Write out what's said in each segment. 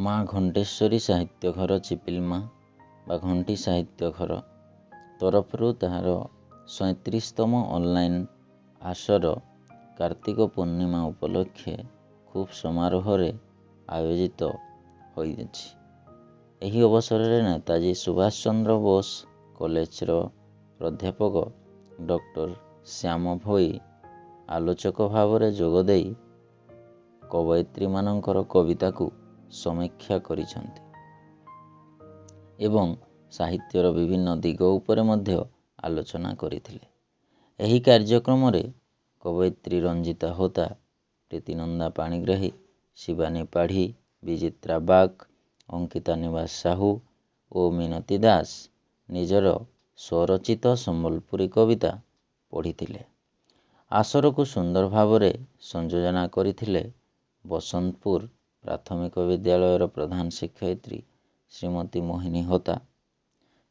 ମା ଘଣ୍ଟେଶ୍ୱରୀ ସାହିତ୍ୟ ଘର ଚିପିଲିମା ବା ଘଣ୍ଟି ସାହିତ୍ୟ ଘର ତରଫରୁ ତାହାର 37ତମ ଅନଲାଇନ୍ ଆସର କାର୍ତ୍ତିକ ପୂର୍ଣ୍ଣିମା ଉପଲକ୍ଷେ ଖୁବ୍ ସମାରୋହରେ ଆୟୋଜିତ ହୋଇଅଛି। ଏହି ଅବସରରେ ନେତାଜୀ ସୁଭାଷ ଚନ୍ଦ୍ର ବୋଷ କଲେଜର ପ୍ରାଧ୍ୟାପକ ଡକ୍ଟର ଶ୍ୟାମ ଭୋଇ ଆଲୋଚକ ଭାବରେ ଯୋଗଦେଇ କବୟିତ୍ରୀମାନଙ୍କର କବିତାକୁ ସମୀକ୍ଷା କରିଛନ୍ତି ଏବଂ ସାହିତ୍ୟର ବିଭିନ୍ନ ଦିଗ ଉପରେ ମଧ୍ୟ ଆଲୋଚନା କରିଥିଲେ। ଏହି କାର୍ଯ୍ୟକ୍ରମରେ କବୟିତ୍ରୀ ରଞ୍ଜିତା ହୋତା, ପ୍ରୀତିନନ୍ଦା ପାଣିଗ୍ରାହୀ, ଶିବାନୀ ପାଢ଼ୀ, ବିଚିତ୍ରା ବାଗ, ଅଙ୍କିତା ନିବାସ ସାହୁ ଓ ମିନତୀ ଦାସ ନିଜର ସ୍ୱରଚିତ ସମ୍ବଲପୁରୀ କବିତା ପଢ଼ିଥିଲେ। ଆସରକୁ ସୁନ୍ଦର ଭାବରେ ସଂଯୋଜନା କରିଥିଲେ ବସନ୍ତପୁର ପ୍ରାଥମିକ ବିଦ୍ୟାଳୟର ପ୍ରଧାନ ଶିକ୍ଷୟିତ୍ରୀ ଶ୍ରୀମତୀ ମୋହିନୀ ହୋତା।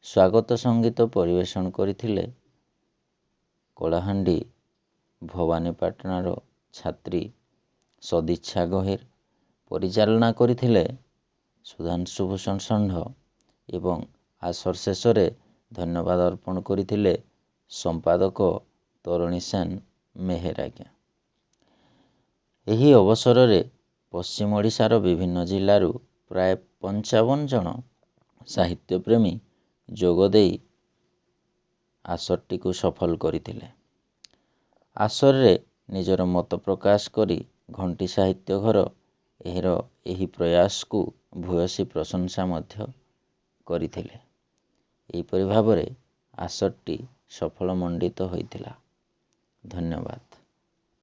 ସ୍ୱାଗତ ସଙ୍ଗୀତ ପରିବେଷଣ କରିଥିଲେ କଳାହାଣ୍ଡି ଭବାନୀପାଟଣାର ଛାତ୍ରୀ ସଦିଚ୍ଛା ଗହିର। ପରିଚାଳନା କରିଥିଲେ ସୁଧାଂଶୁ ଭୂଷଣ ଷଣ୍ଢ ଏବଂ ଆସର ଶେଷରେ ଧନ୍ୟବାଦ ଅର୍ପଣ କରିଥିଲେ ସମ୍ପାଦକ ତରଣୀ ସେନ ମେହେର ଆଜ୍ଞା। ଏହି ଅବସରରେ ପଶ୍ଚିମ ଓଡ଼ିଶାର ବିଭିନ୍ନ ଜିଲ୍ଲାରୁ ପ୍ରାୟ 55 ଜଣ ସାହିତ୍ୟପ୍ରେମୀ ଯୋଗଦେଇ ଆସରଟିକୁ ସଫଳ କରିଥିଲେ। ଆସରରେ ନିଜର ମତ ପ୍ରକାଶ କରି ଘଣ୍ଟି ସାହିତ୍ୟ ଘର ଏହାର ଏହି ପ୍ରୟାସକୁ ଭୂୟସୀ ପ୍ରଶଂସା ମଧ୍ୟ କରିଥିଲେ। ଏହିପରି ଭାବରେ ଆସରଟି ସଫଳ ମଣ୍ଡିତ ହୋଇଥିଲା। ଧନ୍ୟବାଦ।